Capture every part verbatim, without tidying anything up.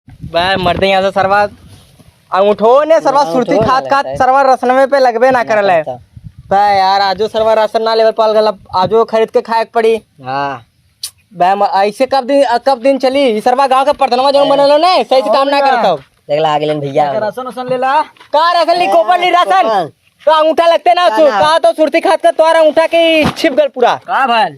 बे मर्दे, यहाँ से सरवा अंगूठो ने सरवा हाँ, सुरती अंगूठो खात वाला खात है। सरवा रसनवे पे लगबे ना करल है। करता। बे यार, आजो सरवा राशन ना लेवल पाल गल, अब आजो खरीद के खाए के पड़ी। हाँ। बे म-, ऐसे कब दिन, कब दिन चली? ई सरवा गाँव के प्रधानवा जौन हाँ। बनल हो ने, सही से काम ना हाँ। करत हो। देख ला, आगे लेन भैया। राशन उसन ले ला। का राशन ली? कोपन ली राशन? कोपन। तो अंगूठा लगते ना, ना, तू ना। का तो सुरती खात का तोहरा अंगूठा के छिप गल पूरा। का भल?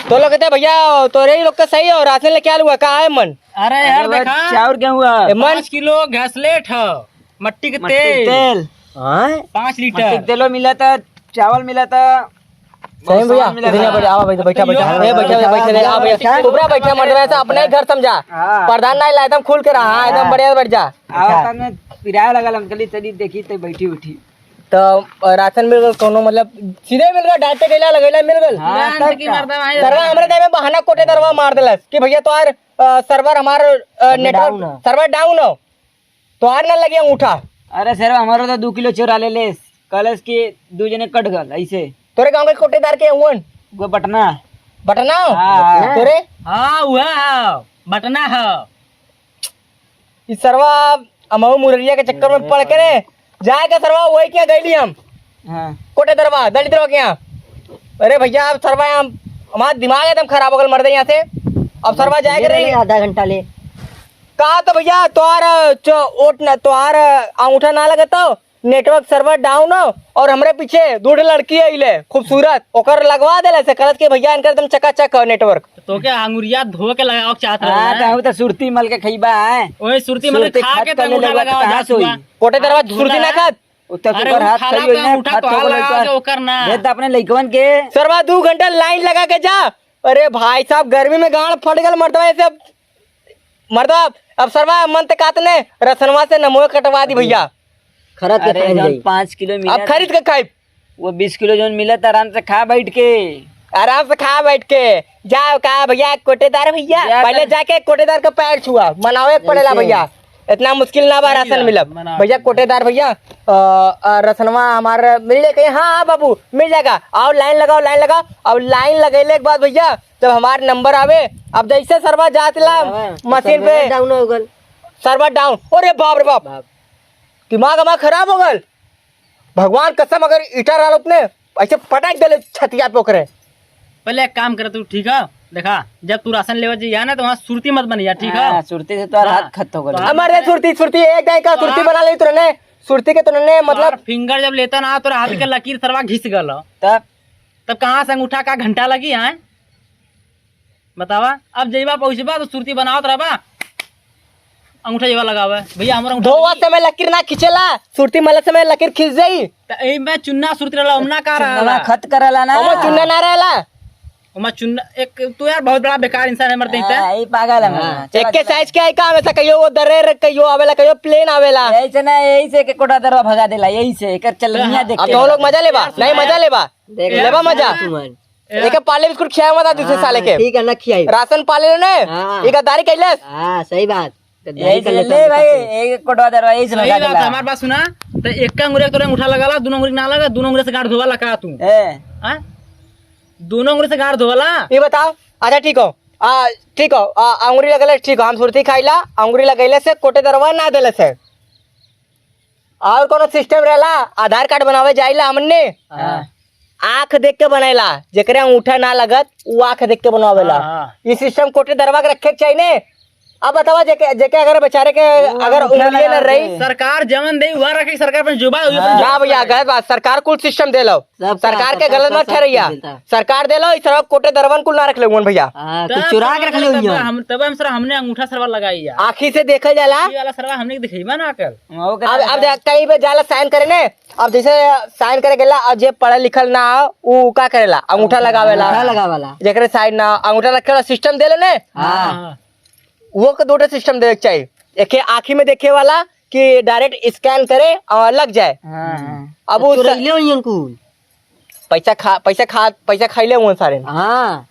तो लोग कहते, "भैया, तोरे ही लोग का सही हो, राशन लेके आलू है, का है मन?" अरे यार, अरे देखा, चाउर गेहूं है। ए, मन पाँच किलो घसलेट है, मट्टी के मट्टी के तेल। तेल। हाँ? पाँच लीटर। मट्टी के तेलो मिला था, चावल मिला था, सही भैया, बहुत सामान मिला इधर यहाँ था। बैठ, आवा, बैठ, बैठा, बैठा। ए, बैठा, बैठा, बैठा, आ, भैया। ऊपरा बैठा, मर्दवा, ऐसा अपने ही घर समझा। हाँ। प्रधान ना इला, एकदम खुल के रहा, हाँ, एकदम हाँ। बढ़िया, बैठ जा। आवा, अच्छा। तने पिराए लगा, हम कहली, "चली, देखी, ते बैठी उठी।" तो, अ, राशन मिल गल, कोनो मतलब सीधे मिल गल, डांटे गैला लगैला मिल गल। हाँ, राशन तब की का? मर्दवा है। सरवा हमरे टाइम में बहाना कोटेदारवा मार देलस कि भैया तोहार, अ, server हमार, अ, अबे network, down है। Server down हो, तोहार ना लगे अंगूठा। अरे सरवा, हमारो तो दो किलो चोरा ले लेस, कहलस कि दो जने कट गल ऐसे। तोरे गाँव के कोटेदार के हुवन? वो बटना। बटना हो? हाँ। तोरे? हाँ, वह है, बटना है। ई सरवा अमऊ मुररिया के चक्कर में पड़ के रे, जाए के सरवा वही के यहाँ गइली हम। हाँ। कोटेदरवा, दलिद्रवा के यहाँ। अरे भैया, अब सरवा यहाँ, हमार दिमाग एकदम खराब हो गल मर्दे यहाँ से। अब सरवा जाए के रही। आधा घंटा ले। का तो भैया, तोहार, चो-, ओट ना, तोहार अंगूठा ना लगे तो network server down हो, और हमरे पीछे दू ठे लड़की अइले खूबसूरत, ओकर लगवा देले से, कहत कि भैया इनकर एकदम चकाचक हो network। तो क्या अंगुरिया धो के लगाओ के चाहत रहे हाँ, हैं? तो हम तो सुरती मल के खइबा है। ओए सुरती मल के सुरती खा खत के कर ले तब उठा लेबा तो लगाओ कहाँ जा से होई? सुआ। कोटेदरवा हाँ, सुरती ना बोला। खात। उत्तर अरे तोकर वो हाथ खाला कहियो पे ना, उठा हाथ तो हाल कहियो लगा ना। के ओकर ना। दे दे अपने लइकवन के। सरवा दू घंटा line लगा के जा। अरे भाई साहब, गर्मी में गांड फट गल मर्दवा ऐसे। मर्दवा, अब सरवा मन ते कात ने रसनवा से नमो कटवा दी भैया। खरीद के अरे, खाई जौन जाई। पाँच किलो मिला अब खरीद के खाई। वो बीस किलो जौन मिला त आराम से खा बैठ के। आराम से खा बैठ के। जाओ का भैया, कोटेदार भैया, जा पहले कर। जाके कोटेदार का पैर छुआ, मनावे के पड़ेला ऐसे। भैया। इतना मुश्किल ना बा सही राशन बात, मिलब। मनावे भैया के। कोटेदार भैया, अ, अ, रसनवा हमार मिल जाए कहीं? हाँ, हाँ बाबू, मिल जाएगा। आओ line लगाओ, line लगाओ। अब line लगैले के बाद भैया, जब हमार number आवे, अब जैसे सरवा जात ला हाँ, तो मशीन पे, server down हो गल। Server down। अरे बाप रे बाप। बाप। दिमाग हमार खराब हो गल। भगवान कसम, अगर ईटा रहल अपने, ऐसे पटक देले छतिया पे ओकरे। पहले एक काम कर तू, ठीक है? देखा, जब तू राशन लेवे जाइया ना, तो वहाँ सुरती मत बनिया, ठीक है? हाँ, सुरती से तोहार हाँ। हाथ खत हो गल। तो हमारे सुरती, सुरती एक दाई का सुरती तोहार बना ले तूने, सुरती के तूने, मतलब तोहार finger जब लेता ना, तोरा हाथ के लकीर सरवा घिस गल। तब? तब कहाँ से अंगूठा का घंटा लगी, हैं? बतावा, अब जइबा पहुँचबा तो सुरती बनावत रहबा, अंगूठा जइबा लगावे। भैया, हमर अंगूठा धोवा लगी। समय लकीर ना खींचेला, सुरती मलत समय लकीर खींच जाई। त एमे चुन्ना सुरती रहला, ओमना का चुन्ना रहला? खत करला ना। ओमा चुन्ना ना रहला। ओमा चुन्ना, एक, तू यार बहुत बड़ा बेकार इंसान है, मरते ही ते। हाँ, ई पागल है हाँ। मर्दवा। चला, एक के चला। Size के आई का हमेशा कहियो वो दर्रे रे, कहियो आवेला, कहियो plain आवेला। यही से ना, यही से के कोटेदरवा भगा देला, यही से, एकर चलनिया देख अब के। तो लोग मजा लेबा, नहीं मजा लेबा। देख लेबा मजा। तुमन। एके पाले बिस्कुट खियाए मत आ दूसरे हाँ, साले के। ठीक है, ना खियाई। राशन पाले ने, हाँ। ई गद्दारी कैलस। हाँ, सही बात। गद्दारी यही कर से लेता ले हूँ भाई, तो। एक कोटेदरवा, यही से सही भगा बात देला। है, हमार बात सुना, तो एक अंगुरी तोरे अंगूठा लगाला, दोनों अंगुरी ना लगा, दोनों अंगुरी से गांड धोवाला का तू? ए। हाँ? दोनों अंगुरी से गांड धोवाला? ये बताओ, अच्छा ठीक हो, आ, ठीक हो, आ, अंगुरी लगले ठीक हो, हम सुरती खाइला, अंगुरी लगैले से कोटेदरवा ना देले से। और कोनो system रहला, आधार कार्ड बनावे जाइला हमने, हाँ। आँख देख के बनाइला, जेकरे अंगूठा ना लगत, उ आँख देख के बनवावेला। हाँ, हाँ। ई system कोटेदरवा के रखे के चाहिए ने। अब बतावा, जेके, जेके अगर बेचारे के वो अगर अंगूठा उंगलिये ना लगावे। रही। सरकार जवन दे, वह रखे, सरकार पर जुबा, हाँ। ना भैया, गलत बात, सरकार कुल system दे लो। सबका सरकार के सरकार गलत का मत सब ठहरैया। कुछ देता। सरकार दे लो, ई सरवा कोटेदरवन कुल ना रख ले भैया। हाँ, कुछ तब चुरा के सरवा रख ले तब हुइया। हम, तब हम सरवा हमने अंगूठा सरवा लगाई यार। आँखी से देखल जाला। ये वाला सरवा हमने के दिखेबा ना कल। हाँ, वो अब, अब देख, कहीं पे जाला sign करे ने, अब जैसे sign करे गेला, अब जे पढ़ल लिखल ना हो, उ का करेला? अंगूठा लगावेला। अंगूठा लगावेला। जेकरे sign ना, अंगूठा रखे वाला system दे ले ने। हाँ। हाँ। वो के दो ठे system देवे के चाहिए। एक आँखी में देखे वाला कि direct scan करे और लग जाए। हाँ, हाँ। अब तो उ स-, चुरैले होइहन कुल। पैसा खा, पैसा खा, पैसा खाइले हुए सारे। हाँ।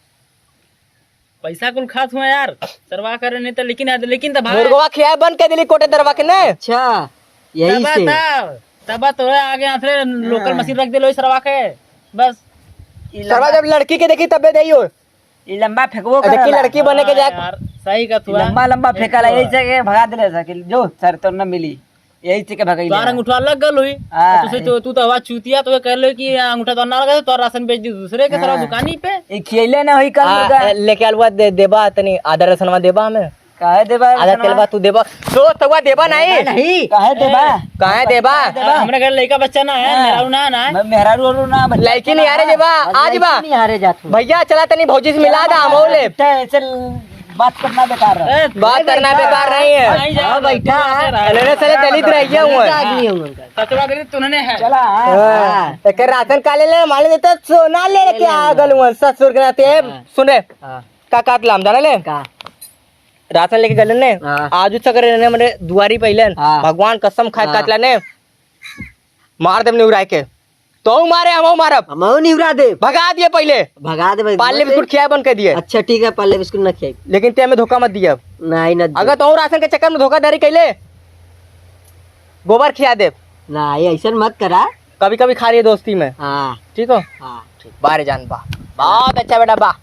पैसा कुल खात हुआ यार, सरवा करे नहीं तो, लेकिन, लेकिन तो भाई मुर्गवा खियाए बंद कर दिली कोटेदरवा के ने। अच्छा, यही तबा से। तब, तबा तोरे आगे आखिर local हाँ। मशीन रख दिलो सरवा के, बस। सरवा जब लड़की के देखी तबे देइयो। ई लंबा फेंकबो देखी करला। लड़की बने के हाँ जाए। यार, सही का थुआ। लंबा लंबा फेंका ला, यही से के भगा देले सकिल, जो सर तो न मिली, यही से के भगई तोहार ले। अंगूठा लग गल हुई। हाँ, तो से ए- तो, तू तो हवा चूतिया, तो कह लो कि अंगूठा तो ना लगा, तो राशन बेच दी दूसरे के, सारा हाँ। दुकानी पे। ई खियले ना होई कल हाँ, मुर्गा। ए, लेके अलवा दे, देबा तनी आधा राशनवा देबा हमें। काहे देबा आधा राशनवा? तेलवा तू देबा। तो तवा देबा नहीं। देबा नहीं। काहे देबा? काहे देबा? देबा? हमरे घर लइका बच्चा ना है, हाँ। मेहरारू ना, ना है। मैं मेहरारू ओरू ना, बच्चा लइकी ना निहारे है। देबा, आज बा। लइकी निहारे जात हूँ। भैया चला तनी भौजी से मिला दा, हम ले। ऐसे बात करना बेकार है। ए, बात करना बेकार नहीं है। नहीं जा, हाँ, बैठा। तू ऐसे रह। अरे रे, साले दलित रह गया हूँ मैं। आदमी हूँ उनका। ससुरा दलित तूने है। चला, हाँ। हाँ। एक राशन का ले ले, मान लेते सोना ले लेके आ गल हूँ, ससुर के नाते। हाँ। सुन रे, हाँ। का काट लाम, जाना ले? का? राशन लेके गलन ने, हाँ। आजू सगरे ने हमरे दुआरी पइलन, हाँ। भगवान कसम खाए हाँ। काटला ने, मार देब निहुराए के। तोहू मारे, हमहू मारब। हमहू निहुरा देब। भगा दिए पहिले। भगा देब, पार्ले मत बिस्कुट खियाए बंद कर दिए। अच्छा, ठीक है, पार्ले बिस्कुट ना खियाई। लेकिन ते हमें धोखा मत दिए अब। नहीं, ना दिए। अगर तोहू राशन के चक्कर में धोखाधड़ी कैले, गोबर खिया देब। नहीं, ऐसन मत करा। कभी-कभी खा लिए दोस्ती में। हाँ। ठीक हो? हाँ, ठीक। बारे जान बा। बहुत अच्छा बेटा बा।